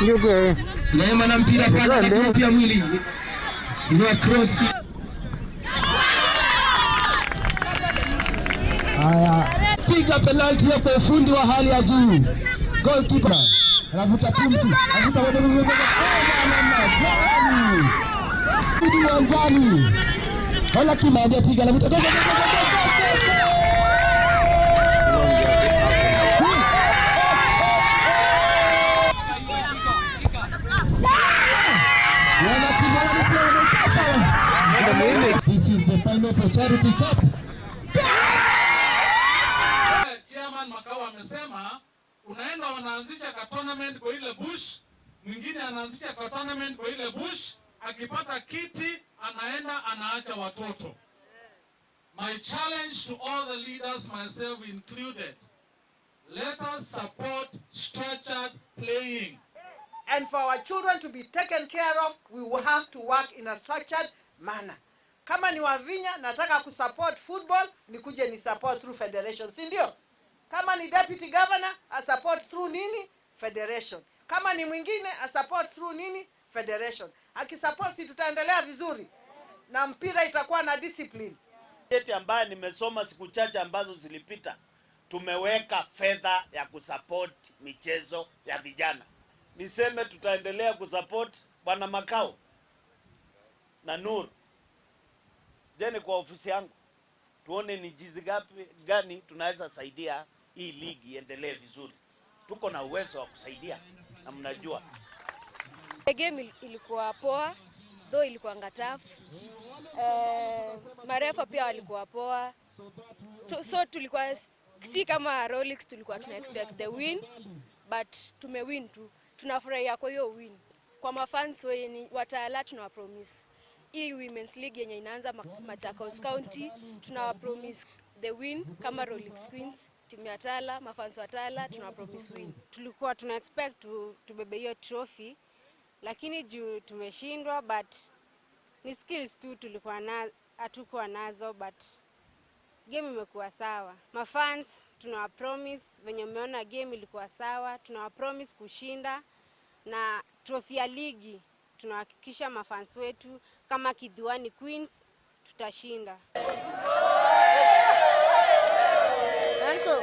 Neema na mpira pale katikati ya mwili. Inua cross. Haya, piga penalti ya kwa ufundi wa hali ya juu. Goalkeeper anavuta pumzi, anavuta majani. Rudi uwanjani. Wala kimambia piga, anavuta go, go, go, go, go, go, go. This is the final for Charity Cup. Chairman Makau amesema unaenda wanaanzisha ka tournament kwa ile bush, mwingine anaanzisha ka tournament kwa ile bush, akipata kiti anaenda anaacha watoto. My challenge to all the leaders, myself included, let us support structured playing. And for our children to be taken care of, we will have to work in a structured manner. Kama ni Wavinya, nataka kusupport football, nikuje ni support through federation, si ndio? Kama ni deputy governor, a support through nini? Federation. Kama ni mwingine, a support through nini? Federation. Akisupport, si tutaendelea vizuri na mpira itakuwa na discipline. Bajeti ambayo nimesoma siku chache ambazo zilipita, tumeweka fedha ya kusupport michezo ya vijana. Niseme tutaendelea kusupport Bwana Makau na Nur. Jeni kwa ofisi yangu tuone ni jinsi gapi gani tunaweza saidia hii ligi iendelee vizuri. Tuko na uwezo wa kusaidia na mnajua. The game ilikuwa poa, though ilikuwa tough. Marefa pia walikuwa poa. So tulikuwa si kama Rolex tulikuwa tuna expect the win, but tumewin tu. Tunafurahia kwa hiyo win. Kwa mafans wenye wa Tala tunawa promise hii Women's League yenye inaanza Machakos County, tunawa promise the win kama Rolex Queens, timu ya Tala, mafans wa Tala tunawa promise win. Tulikuwa tuna expect tubebe hiyo trophy, lakini juu tumeshindwa, but ni skills tu tulikuwa na hatukuwa nazo, but game imekuwa sawa. Mafans tunawa promise venye umeona game ilikuwa sawa, tunawa promise kushinda na trophy ya ligi. Tunahakikisha mafans wetu kama Kidhuani Queens tutashinda. Anso.